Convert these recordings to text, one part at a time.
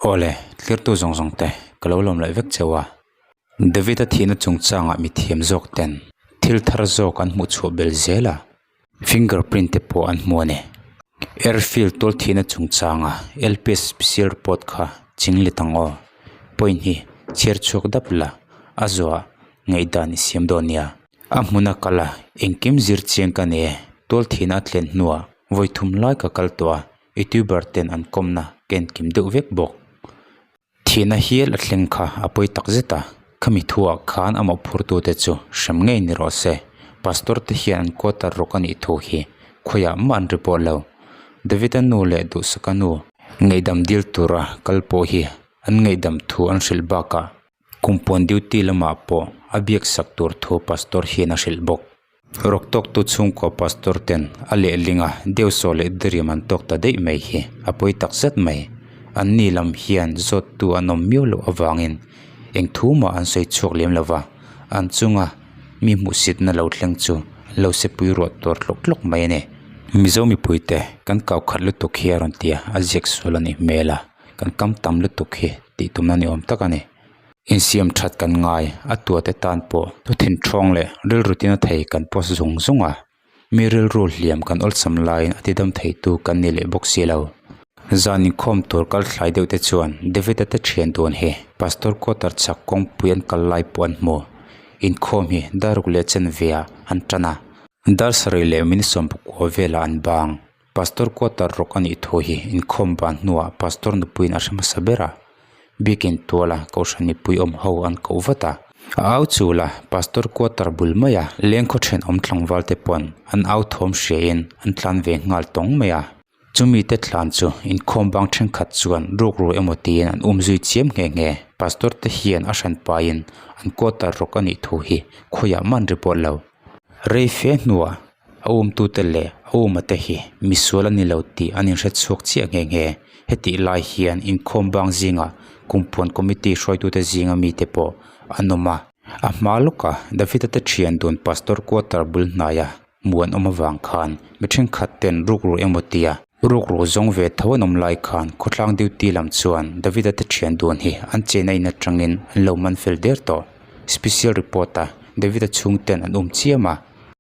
Awle, tlirtu zawng zawng te ka lo lawm leh vek cheu a. David-a thihna chungchangah mithiam zawk ten thil thar zawk an hmuh chhuah bel zel a, finger print te pawh an hmu a ni. Airfield tual thihna chungchanga LPS special report kha ching let ang aw. Point hi chhiar chhuak dap la, a zuah ngaihdan i siam dawn nia. A hmuna kal a, engkim zir chiang ka nei e, tual thihna a thlen hnuah vawi thum lai ka kal tawh a, Youtuber ten an kawmna ka enkim deuh vek bawk. Thihna hial a thleng kha a pawi tak zet a, khami thuah khan a mawhphurtute chu hrem ngei ni rawh se. Pastor te hian an quarter rawk a nih thu hi khawiah mah an report lo. David-a nu leh Duhsaka nu ngaihdam dil tura kal pawh hi an ngaihdam thu an hrilh bakah kumpuan duty lamah pawh a biaksak tur thu pastor hian a hrilh bawk. Rawk tawktu chhungkua pastor ten a lehling a deuhsawh leh diriam an tawk ta daih mai hi a pawi tak zet mai. An ni lam hian zawttu an awm miau loh avangin eng thu mah an sawi chhuak lem lo va, an chunga mi hmuhsitna lo thleng chu an lo sepui ruah tur tlawk tlawk mai a ni. Mizo mipuite kan kau khat lutuk hi a rawn ti a, a ziak sual a nih hmel a, kan kam tam lutuk hi tih tumna ni awm tak a ni. Insiam that kan ngai, a tuate tan pawh thuthin thawng leh rilru tina thei kan post zung zung a, mi rilru hliam kan awlsam laiin a tidam theitu kan ni leh bawk si lo. Zan inkhawm tur kal thlai deuh te chuan David-a te thian dun hi Pastor quarter chhak kawngpui an kal lai pawh an hmu. Inkhawm hi daruk leh chen veah an tan a, dar sarih leh minute 19 velah an bang. Pastor quarter rawk a nih thu hi inkhawm ban hnuah Pastor nupuiin a hre hmasa ber a, biakin tuala kohhran mipui awm ho an koh vat a. A au chul a, Pastor quarter bul maia lengkhaw thenawm tlangval te pawn an au thawm hriain an tlan ve nghal tawng mai a. Chumi te tlan chu inkhawm bang thenkhat chuan rukru emaw tiin an um zui chiam nghe nghe. Pastor te hian a hran paiin an quarter rawk a nih thu hi khawiah man report lo. Rei fe hnuah A umtute leh a umate hi misual a ni lo tih an inhre chhuak chiah nghe nghe. Hetih lai hian inkhawm bang zingah Kumpuan Committee hruaitute zinga mite pawh an awm a. A hma lawka David-a te thian dun Pastor quarter bul hnaia hmuh an awm avang khan mi thenkhat ten rukru emaw tia rukru zawng ve tho an awm lai khan khawtlang duty lam chuan David-a te thian dun hi an chena in atangin an lo man fel der tawh. Special report-a David-a chhungten an um chiam a.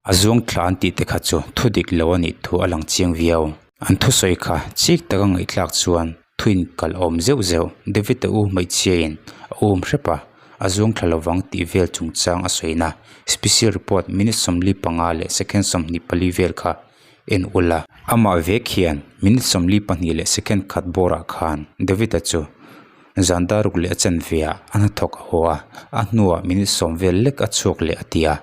A zuang thla an tih te kha chu thu dik lo a nih thu a lang chiang viau. An thusawi kha chik taka ngaihthlak chuan thu in kal awm zeuh zeuh. David-a u hmeichhia in a um hrep a, a zuang thla lovang tih vel chungchang a sawina special report minute 45 leh second 24 vel kha en ula. Amah vek hian minute 42 leh second khat bawrah khan David-a chu zan daruk leh a chanve ah a hnathawk a haw a, a hnuah minute sawm vel lek a chhuak leh a ti a.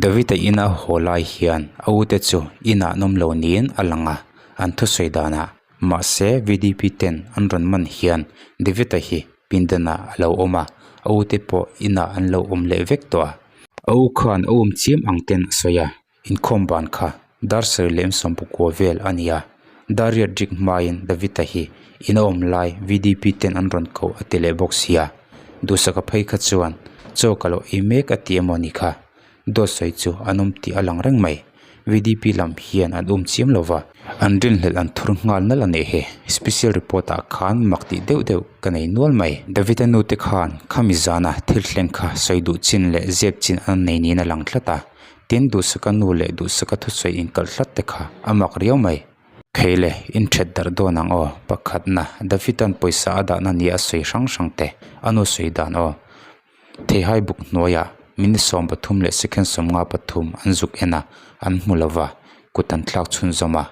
David-a ina haw lai hian a ute chu inah an awm lo niin a lang a, an thusawi danah mahse VDP ten an rawn man hian David-a hi pindanah a lo awm a, a ute pawh inah an lo awm leh vek tawh a. A u khan a um chiam ang ten a sawi a, inkhawm ban kha dar sarih leh 19 vel a ni a, dar riat rik hmain David-a hi ina awm lai VDP ten an rawn koh a ti leh bawk sia. Duhsaka phei kha chuan chaw ka lo ei mek a ti emaw ni kha? Dawt sawi chu an awm tih a lang reng mai. VDP lam hian an um chiam lo va, an rinhlelh an thur nghal nalh a nih hi. Special report ah khan mak tih deuh deuh ka nei nual mai. David-a nu te khan khami zana thil thleng kha sawi duh chin leh zep chin an nei niin a lang tlat a. Tin, Duhsaka nu leh Duhsaka thusawi inkalh hlat te kha a mak riau mai. Kheile, in that darh dawn ang aw, pakhatna, Davida'n pawisa a dahna nia a sawi hrang hrang te, a nu sawi dan aw. Theihai buk hnuaiah minute 13 leh second 53 an zuk en a, an hmu lo va, kut an thlak chhunzawm a.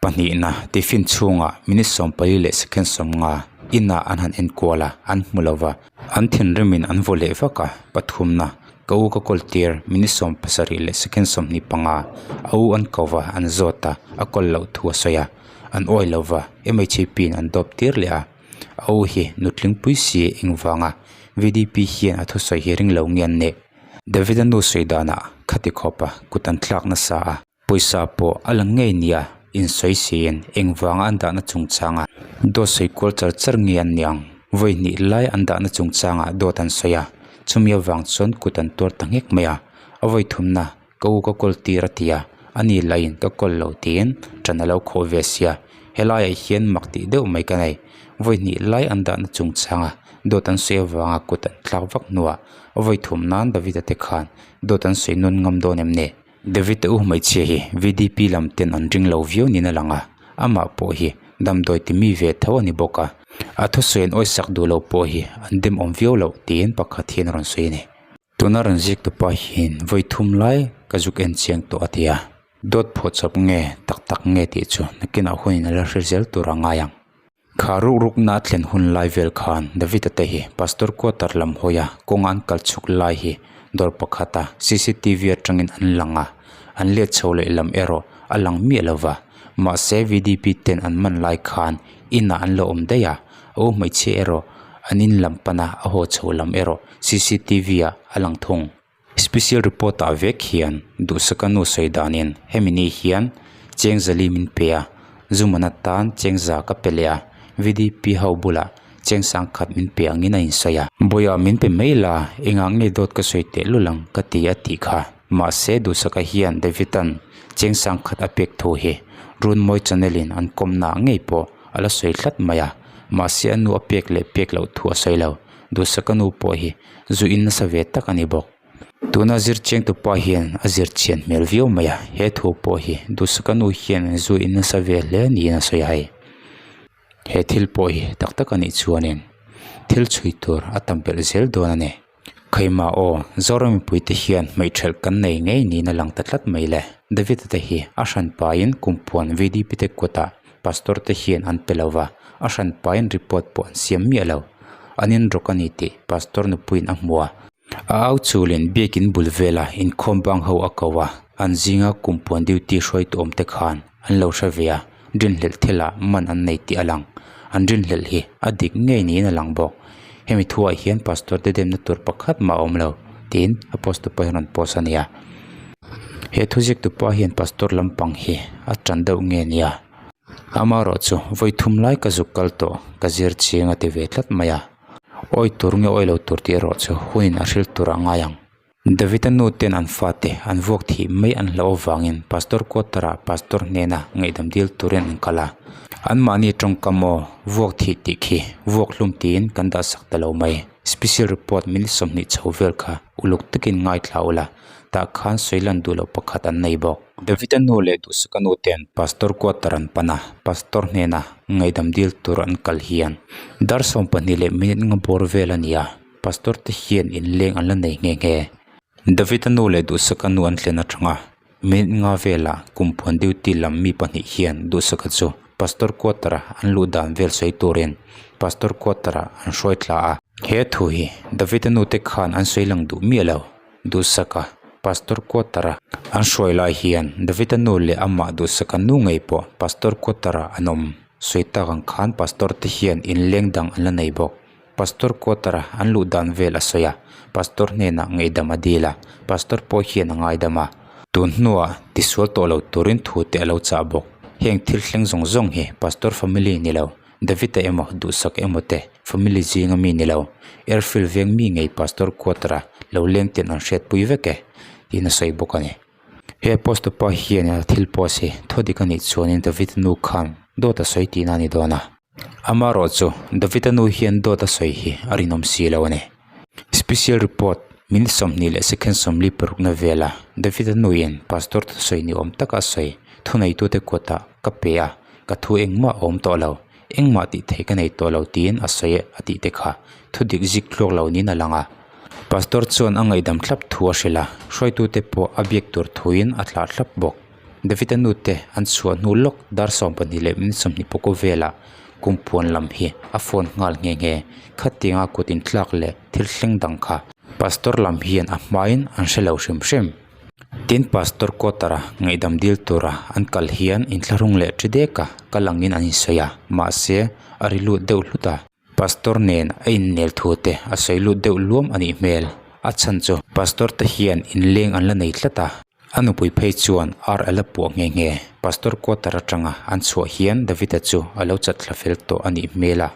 Pahnihna, tiffin chhungah minute 14 leh second 50 inah an han enkual a, an hmu lo va, an thinrimin an vaw leh vak a. Pathumna, Ka u ka kawl tir, minute 70 leh second 25, a u an ko va, an zawt a, a kawl loh thu a sawi a, an awi lo va, MHAP in an dawp tir leh a, a u hi nutlingpui si engvanga VDP hian a thusawi hi ring lo nge an nih? David-a nu sawi danah khati khawpa kut an thlak nasa a, pawisa pawh a lang ngei nia insawi siin engvanga an dahna chungchanga dawt sawi kual char char nge an nih ang? Vawi hnih lai an dahna chungchangah dawt an sawi a, chumi avang chuan kut an tuar ta nghek mai a, a vawi thumna ka u ka kawl tir a ti a, Ani lahin ka kawl lo tiin ṭan a lo khawh ve sia. Helaiah hian mak tih deuh mai ka nei. Vawi hnih lai an dahna chungchanga dawt an sawi avanga kut an thlak vak hnuah vawi thum nan David-a te khan dawt an sawi nawn ngam dawn em ni? David-a u hmeichhia hi VDP lam ten an ring lo viau niin a lang a, amah pawh hi damdawi ti mi ve tho a ni bawk a. A thusawi an awisak duh lo pawh hi an demawm viau loh tiin pakhat hian a rawn sawi a ni. Tuna rawn ziak tu pa hian vawi thum lai ka zuk en chiang tawh a ti a, dawt phuah chawp nge tak tak nge tih chu nakinah hunin a la hre zel tur a ngai ang. Kha ruk rukna a thlen hun lai vel khan David-a te hi Pastor quarter lam hawia kawnga an kal chhuk lai hi dawr pakhata cctv atangin an lang a, an let chho leh lam erawh a lang miah lo va, mahse VDP ten an man lai khan inah an lo awm daih a, a u hmeichhia erawh an in lam pana a haw chho lam erawh cctv ah a lang thung. Special report ah vek hian Duhsaka nu sawi danin hemi ni hian cheng zali min pe a, Zuman atan cheng za ka pe leh a, VDP ho bulah cheng sangkhat min pe angin a insawi a. Bawiah min pe mai la, engah nge dawt ka sawi teh lul ang ka ti a tih kha. Mahse Duhsaka hian David-a'n cheng sangkhat a pek thu hi Runmawi channel in an kawmna ah ngei pawh a la sawi tlat mai a, mahse a nu a pek leh pek loh thu a sawi lo. Duhsaka nu pawh hi zu in nasa ve tak a ni bawk. Tuna zir chiang tu pa hian a zir chian hmel viau mai a, he thu pawh hi Duhsaka nu hian zu in nasa ve hle niin a sawi a hei. He thil pawh hi tak tak a nih chuanin thil chhui tur a tam belh zel dawn a ni. Khaima aw, Zoram mipui te hian hmeihthelh kan nei ngei niin a lang ta tlat mai le. David-a te hi a hranpain kumpuan VDP te kutah Pastor te hian an pe lo va, a hranpain report pawh an siam miah lo. An inrawk a ni tih Pastor nupuiin a hmu a. A au chulin biakin bul vela inkhawm bang ho a ko a, an zinga kumpuan duty hruaitu awm te khan an lo hre ve a, rinhlelh thilah man an nei tih a lang. An rinhlelh hi a dik ngei niin a lang bawk. Hemi thuah hian Pastor te demna tur pakhat mah a awm lo, tiin a post tu pawh hian a rawn post a nia. He thuziak tu pa hian pastor lampang hi a tan deuh nge nia amaherawh chu vawi thum lai ka zuk kal tawh ka zir chiang a ti ve tlat mai a awi tur nge awi lo tur tih erawh chu hunin a hrilh tur a ngai ang. David-a nu ten an fate an vuak thih mai an hlauh avangin pastor quarter ah pastor hnena ngaihdam dil turin an kal a anmahni tawngkam aw vuak thih tih khi vuak hlum tiin kan dah sak ta lo mai special report minute 20 chho vel kha uluk takin ngaithla ula. Tah khan sawi lan duh loh pakhat an nei bawk. David-a nu leh Duhsaka nu ten Pastor quarter an pan a, Pastor hnena ngaihdam dil tur an kal hian dar 12 leh minute nga bawr vel a ni a, Pastor te hian inleng an la nei nghe nghe. David-a nu leh Duhsaka nu an thlen atanga minute nga velah kumpuan duty lam mi pahnih hian Duhsaka chu Pastor quarter a an luh dan vel sawi turin Pastor quarter ah an hruai thla a. He thu hi David-a nu te khan an sawi lang duh miah lo. Duhsaka, Pastor quarter-a an hruai lai hian David-a nu leh amah Duhsaka nu ngei pawh Pastor quarter-ah an awm. Sawi tak ang khan Pastor te hian inleng dang an la nei bawk. Pastor quarter-a an luh dan vel a sawi a, Pastor hnenah ngaihdam a dil a, Pastor pawh hian a ngaidam a. Tun hnuah tisual tawh lo turin thu te a lo chah bawk. Heng thil thleng zawng zawng hi Pastor family ni lo. David-a emaw duhsak emaw te family zinga mi ni lo, airfield veng mi ngei pastor quarter a lo leng ten an hriatpui vek e tiin a sawi bawk a ni. He post tupa hian a thil post hi thaw dik a nih chuanin David-a nu khan dawt a sawi tihna a ni dawn a, amaherawh chu David-a nu hian dawt a sawi hi a rinawm si lo a ni. Special report minute 20 leh second 46 na vela David-a nuin pastor thusawi ni awm taka a sawi thuneitute kutah ka pe a. Ka thu engmah a awm tawh lo, engmah tih theih ka nei tawh lo tiin a sawi a tih te kha thu dik zik tluak lo niin a lang a. Pastor chuan a ngaihdam thlap thu a hrilh a, hruaitute pawh a biak tur thuin a thlah thlap bawk. David-a nute an chhuah hnu lawk dar 12 leh minute 20 pawh velah kumpuan lam hi a phone nghal nghe nghe. Khatianga kut intlak leh thil thleng dang kha Pastor lam hian a hmain an hre lo hrim hrim. Tin Pastor quarter a ngaihdam dil tura an kal hian inthlahrung leh ṭi dek a kal angin an insawi a mahse a ri lut deuh hlut a. Pastor nen a innel thu te a sawi lut deuh luam a nih hmel. A chhan chu Pastor te hian inleng an la nei tlat a. A nupui phei chuan ar a la puah nghe nghe. Pastor quarter atanga an chhuah hian David-a chu a lo chat thla fel tawh a nih hmel a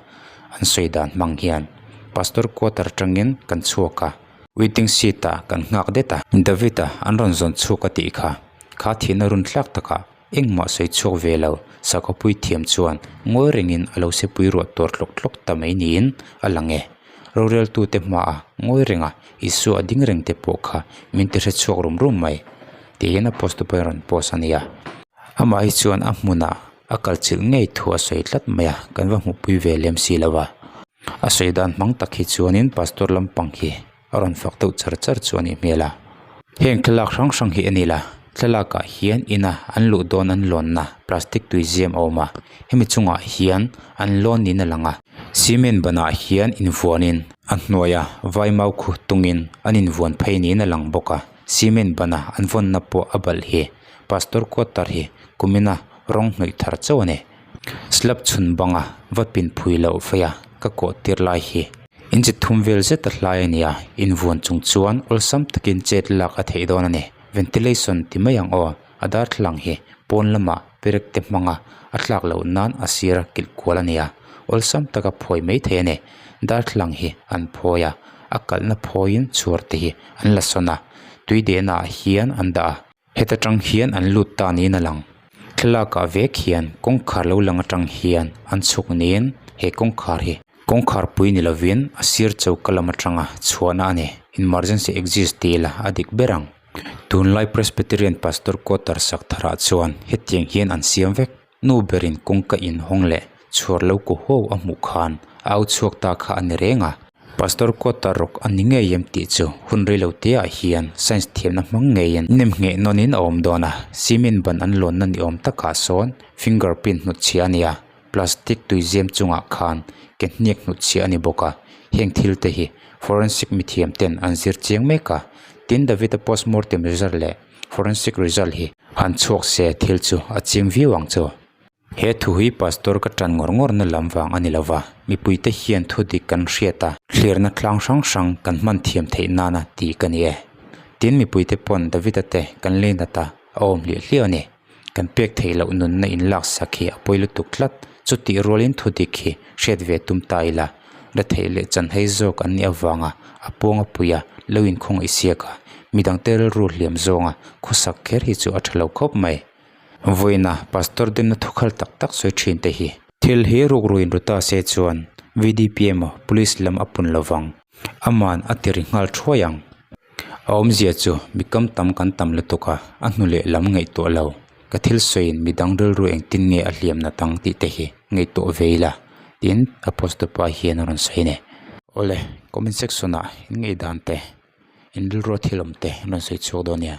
an sawi dan hmang hian Pastor quarter atangin kan chhuak a. Waiting seat ah kan nghak det a. David-a an rawn zawn chhuak a tih kha. Kha thihna run thlak takah engmah sawi chhuak ve lo sakhawpui thiam chuan ngawi rengin a lo sepui ruah tur tlawk tlawk ta mai niin a lang e. Roreltute hmaah ngawi renga Isua a ding reng te pawh kha min ti hre chhuak rum rum mai tiin a post tu pawhin a rawn post a nia. Amah hi chuan a hmunah a kal chilh ngei thu a sawi tlat mai a, kan va hmuhpui ve lem si lo a. A sawi dan hmang tak hi chuanin pastor lampang hi a rawn fak deuh char char chu a nih hmel a. Heng thlalak hrang hrang hi a ni la, thlalakah hian ina an luh dawn an lawnna plastic tui ziam a awm a, hemi chungah hian an lawn niin a lang a. Cement banah hian invuanin a hnuaia vai mau khu tungin an invuan phei niin a lang bawk a, cement bana an vawnna pawh a balh hi pastor quarter hi kumina rawng hnawih thar chauh a ni. Slab chhun banga va pin phui loh feia ka kawh tir lai hi inchi thum vel zet a hlai a ni a, invuan chung chuan awlsam takin chet lak a theih dawn a ni. Ventilation ti mai ang aw, a darthlalang hi pawn lamah perek te hmanga a tlak loh nan a sir a kilh kual a ni a, awlsam taka phawi mai thei a ni. Darthlalang hi an phawi a, a kalhna phawiin chhuar te hi an la sawn a, tui dehna ah hian an dah a. Heta tang hian an lut ta niin a lang. Thlalakah vek hian kawngkhar lo lang atang hian an chhuk niin he kawngkhar hi kawngkhar pui ni lovin a sir choka lam atanga chhuahna a ni. Emergency exist ti ila a dik ber ang. Tunlai Presbyterian Pastor Quarter sak tharah chuan hetiang hian an siam vek. Nu berin kawngka inhawng leh chhuar lo ku ho a hmuh khan a au chhuak ta kha a ni reng a. Pastor quarter rawk a ni ngei em tih chu hun rei lo te ah hian science thiamna hmang ngeiin nem ngheh nawnin a awm dawn a. Cement ban an lawnna ni awm takah sawn finger print hnutchhiah a ni a, plastic tuizem chungah khan ke hniak hnutchhiah a ni bawk a. Heng thil te hi forensic mithiam ten an zir chiang mek a. Tin David-a postmortem result leh Forensic result hi han chhuak se thil chu a ching viau ang chu. He thu hi pastor ka tan ngawr ngawr na lam vang a ni lova, mipuite hian thu dik kan hriat a, thlirna tlang hrang hrang kan hman thiam theih nana tih ka ni e. Tin mipuite pawn David-a te kan lei nat a, a awm hliah hliah a ni. Kan pek theih loh nunna in laksak hi a pawi lutuk tlat, chutih rualin thu dik hi hriat ve tum ta ila, retheih leh chanhei zawk an nih avanga a pawng a pui a, lo inkhawng i siak a, midangte rilru hliam zawnga khawsak kher hi chu a tha lo khawp mai. Vawiina Pastor demna thukhal tak tak sawi thin te hi. Thil hi rukruin ru ta se chuan VDP emaw Police lam a pun lovang, aman a ti ri nghal thuai ang. A awmzia chu mi kam tam kan tam lutuk a, a hnu leh lam ngaihtuah lo. Ka thil sawiin midang rilru engtin nge a hliam nat ang tih te hi ngaihtuah ve ila tiin a post tupa hian a rawn sawi a ni. Awle, comment section ah in ngaihdan te, in rilru a thil awm te an rawn sawi chhuak dawn nia.